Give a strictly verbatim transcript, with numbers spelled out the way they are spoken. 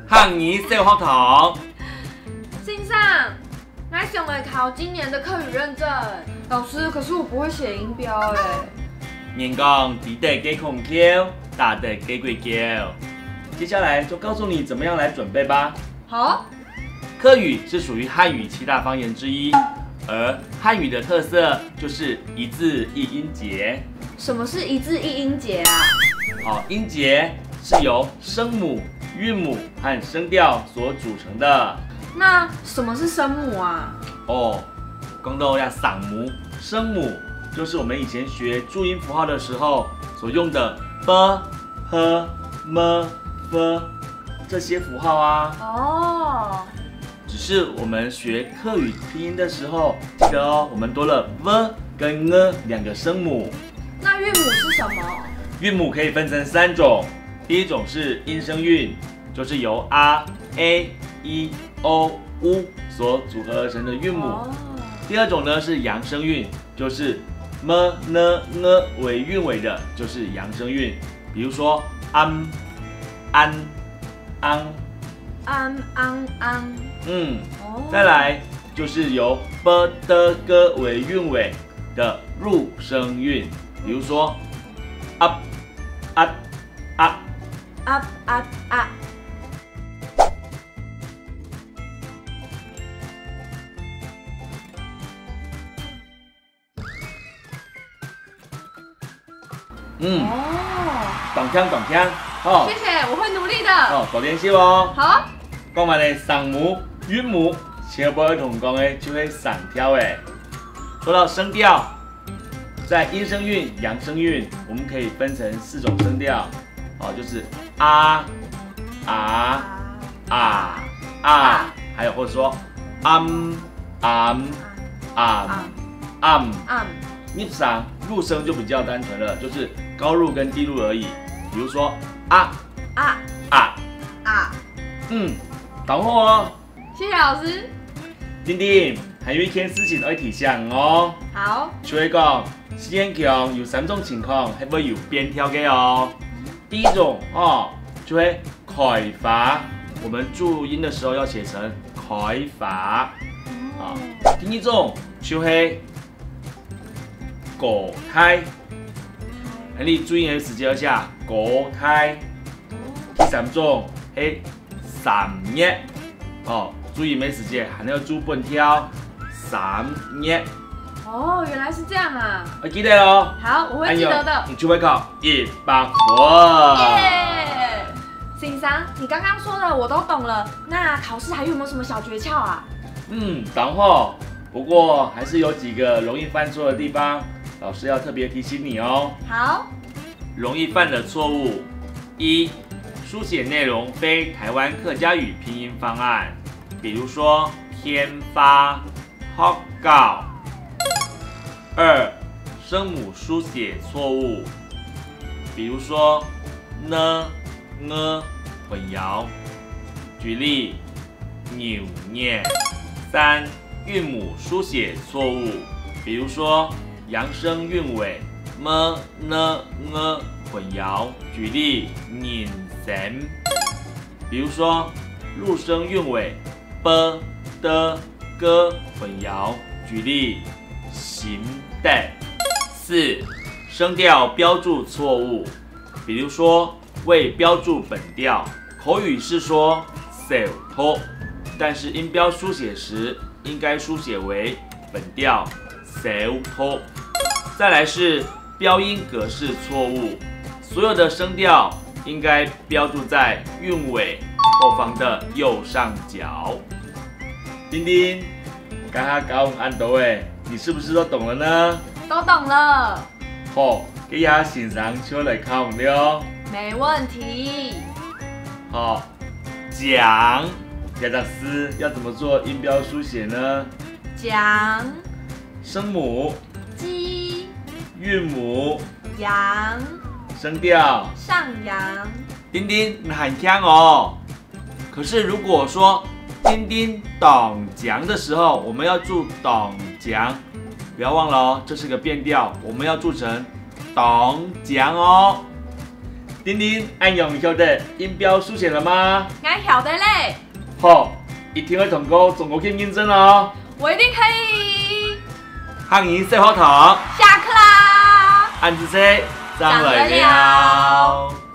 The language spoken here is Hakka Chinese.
客語小學堂。先生，𠊎想來考今年的客語認證。老師，可是我不會寫音標欸。人講知得个孔竅，打得个鬼叫。接下來就告訴你怎麼樣來準備吧。好。客語是屬於漢語七大方言之一，而漢語的特色就是一字一音節。什麼是一字一音節啊？好，音節是由聲母、韻母和聲調所組成的。那什麼是聲母啊？哦，講到這聲母，聲母就是我們以前學注音符號的時候所用的 b、p、m、f 這些符號啊。哦。只是我們學客語拼音的時候，記得哦，我們多了 v 跟 ng 兩個聲母。那韻母是什麼？韻母可以分成三種，第一種是陰聲韻，就是由 a、e、i、o、u 所組合而成的韻母。哦。第二種呢是陽聲韻，就是 m、n、ng 為韻尾的，就是陽聲韻。比如說 am、an、ang。am、ang、ang。嗯，哦。再來就是由 b、d、g 為韻尾的入聲韻，比如說 ap、at、a。ap、at、a。嗯，哦。當慶當慶，吼。謝謝，我會努力的。哦，多練習哦。好。講完了聲母、韻母，下一步愛同你講个就係聲調欸。說到聲調，在陰聲韻、陽聲韻，我們可以分成四種聲調，哦，就是 a、a、a、a，還有或者說 am、am、am、am。入聲、入聲就比較單純了，就是高入跟低入而已。比如說 a、a、a。嗯，當好哦。謝謝老師。丁丁，還有一件事情愛提醒你哦。好。就係講，四縣腔有三種情況係會有變調个哦。第一種哦，就係 開花，我們注音的時候要寫成開花。啊，第二種就係高大，你注音个時節要寫高大。第三種係三月，哦，注音个時節還要注本調，三月。哦，原來是這樣啊。要記得哦。好，我會記得的。哎喲，你就會考一百分。耶！先生，你剛剛說的我都懂了，那考試還有沒有什麼小訣竅啊？嗯，當好，不過還是有幾個容易犯錯的地方，老師要特別提醒你哦。好。容易犯的錯誤，一、書寫內容非台灣客家語拼音方案，比如說天發、學校。二、聲母書寫錯誤，比如說 n、ng 混淆。舉例，牛年。三、韻母書寫錯誤，比如說陽聲韻尾 m、n、ng 混淆。舉例，人生。比如說入聲韻尾 b、d、g 混淆。舉例，心得。四、聲調標注錯誤，比如說未標注本調，口語是說小讀，但是音標書寫時應該書寫為本調小讀。再來是標音格式錯誤，所有的聲調應該標注在韻尾後方的右上角。丁丁，剛剛教恁多欸，你是不是都懂了呢？都懂了。好，這下先生就來考你了。沒問題。好，講，這隻字要怎麼做音標書寫呢？講。聲母。雞。韻母。陽。聲調。上揚。丁丁，你很強哦。可是如果說丁丁當靚的時候，我們要注當靚，不要忘了哦，這是個變調，我們要注成當靚哦。丁丁，恁樣曉得音標書寫了嗎？𠊎曉得咧。好，一定愛通過中高級認證哦。我一定可以。客語小學堂，下課啦。恁仔細，正來尞。